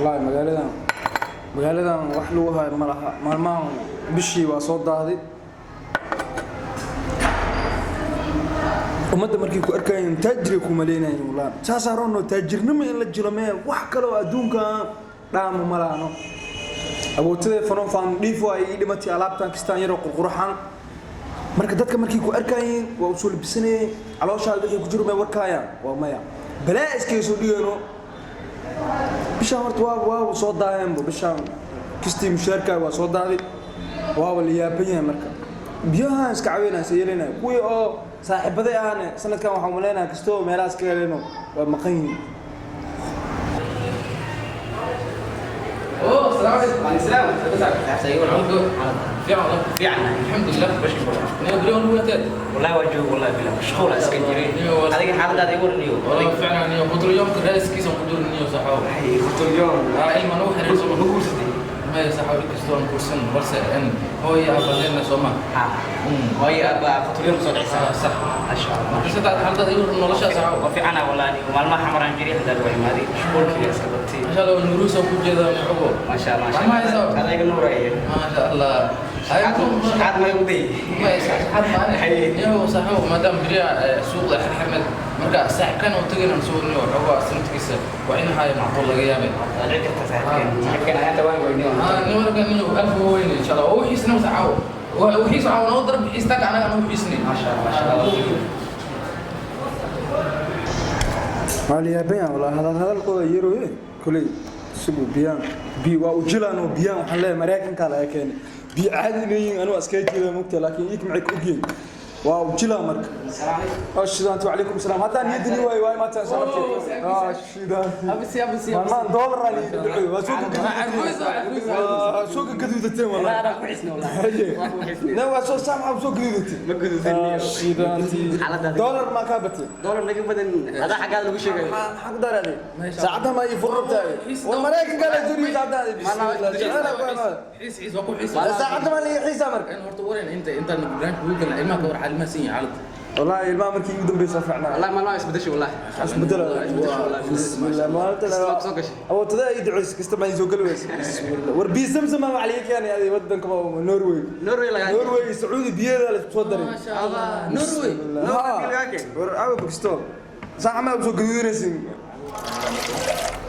Wallaahi magaaladan wax lagu hayo ma laha. Maalmahan bishii waa soo daahday. Ummadda markay ku arkayeen taajiray ku malaynayeen. Wallaahi saasaa roonno taajirnimo in la jiro mee wax kale oo adduunka dhaamo ma lahano. Awoodtadee fanoon faan dhiif waa ii dhimatay alaabtan kistaan yaroo qurqurxan. Marka dadka markay ku arkayeen waa u soo labisanayeen, calooshaada wixii ku jiro may warkaayaan waa maya, balaa iskaga soo dhigayno. Bishaan horta waa soo daaheenbo, bishaan kistii mushaarkaa waa soo daaday, waaba la yaaban yahay. Marka biyahaan iska caweynaya se yeelanaya kuwii oo saaxiibaday ahane sanadkan waxaan umaleynaya kastoo meelahaas ka heleeno waa maqan yihiin. اوه، السلام عليكم. وعليكم السلام. في والله. fiican. الحمد لله. نيو بريون هو تاد. والله waa joog, wallahi bilaa mashquul iska jiray. Adiga xaaladaada igu warniyo. والله فعلا نيو قدر يوم كرئيس كيس قدر نيو صحاب. Qutulyoon. ها ilma noo xiriirso. Ma guursatay? ما صحاب كستون كورسن balse in hooyo abalena Soomaa. Ha, hooyo aaba qutulyoon soo dhicisa. صح. Masha Allah. Marka saddex xaaladaada igu nolosha saxaab. Waa fiicana wallahi, maalmaha xamaraan jiray, hadda waa imaaday, mashquulkiga iska batay. ما شاء الله nuruusa ku jeeda muxuu. Masha Allah, masha Ma hayso. Allah, adiga nuuraya. ما شاء الله. Shaxaad ma igu day? ما saxaab ma niyo saxaab maadaam beriya suuqda xirxirmed marka saaxibkan oo tagayna soo niyo xogaa sanadkiisa waa in haya macquul laga yaabay. Waa dhici karta saaxiibkeen, saaxiibkeen ayaanta waan weyniyo. Nimanka niyo alf weyn insha Allah oo wixiisna saxaab wixiis waxaa noo darab xiista ka anaga noo xiisnay. Masha Allah, masha Allah. Waa la yaaban yahay wallaahi, hadal hadalkooda yarooye koley isigu biyaan biyo waa u jilaan oo biyaan waxaan leeyahay Maraykankaa laga keenay biyo caadi leeyihiin, anuu iskaga jeeda mugta, laakiin iik maxay ka ogyihiin waa u jilaa. Marka shidaanti wacalaykum salaam haddaan niyadani waayo waay maanta sababtee shidaanti. Abisi abisi. Maalmahan doolar aan ii dhacoy waa soo gaduudateen, waa soo gaduudateen wallaahi. Anaa ku xisnay wallahi, waa ku xisnay. Ne waa soo saamxa soo gaduudatay. Ma guduudan. Shidaanti. Xaaladaada. Doolar maa kaa batay? Doolar naga badan adaa xaggaada lagu sheegayo. Maxaa ku daraaday saacadda ma ii furrabtaay war Maraykanka la joogi saacadda bismillah jecela ku imaada. Xiis xiis waa ku xiis. Saacadda ma la xiisa marka. In horta waran inta intaan barnaamijka ugu galnay ilmaha ka war xaalmaha sin yahay xaaladda. Wallahi ilmaha markii ugu dambeysay fiicnaa. Wallahi maalmaha isbedeshay wallahi. Isbedel. Isbedeshay wallahi. Bismillah maalinta Isla soo gashay. Awoodtada ay duceys kasta ma soo gali weyse. Bismillah war biyo Zamzam ma wax laga keenay aday wadanka Norway. Norway lagaa Norway Sacuudi biyaheeda la isku soo daray. ما شاء الله Norway. Norway lagaa keenay. War awa bakisto saac camal soo gaduudanaysin,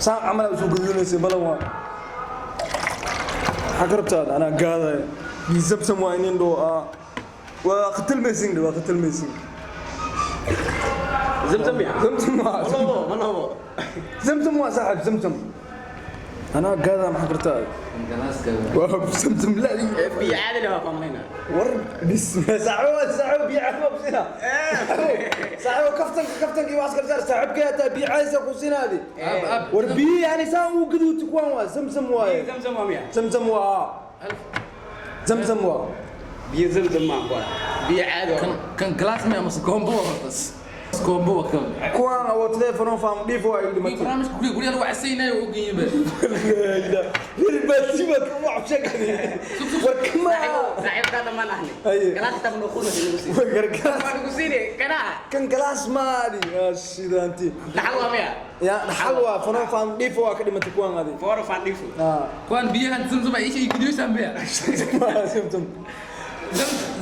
saac camal soo gaduudanaysin balan waa maxaa ka rabtaa anaa gaadaya biyo Zamzam waa inin dhoo waa qatalmaysin, waa qatalmaysin. Zamzam ya. Zamzam waa. Ma loobo, ma loobo. Zamzam waa saaxib Zamzam anaa gaadaya maxaa ka rabtaa waa Zamzam la. Biyo caadi leh waa fahmayna. War bismi saaxibo saaxibo biyo caadi ma kusina saaxibo kaftanka kaftankii wax kala saar saaxibkay hataa biyo caadi ku sinaadi war biyo yani saa uu gaduuti kuwan waa Zamzam waaye. Zamzam waa miya? Zamzam waa, Zamzam waa. Biyo Zamzam ma waa biyo caadi waa. Kan kan glass ma ama combo bas combo kan. Kuwan oo telefoon faam dhiif waa ay dhimatay. Barnaamijka guriga guriga lagu casaynayo oo geeyba. Reer baadiba kama cabshakani war kama. Saaxiibkaa dhammaan ahne. Aye. Galaas xitaa ma noo nagu siin. War gargaar. Waa nagu siine kanaa. Kan galaas maadi sidaanti. Dhaxal waa miya? Ya dhaxal waa fanoon faam dhiif waa ka dhimatay kuwan adi. Fooro faan dhiifu. Kuwan biyahan Zamzam ay isha gudiysan biya. Zamzam.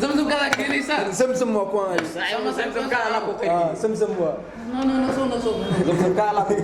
Zamzam kada keenaysaa. Zamzam waa kuwan adi. Saaxiib Zamzam kaa la ku qeyn. Zamzam waa. No no no so no so. Zamzam kaa la ku.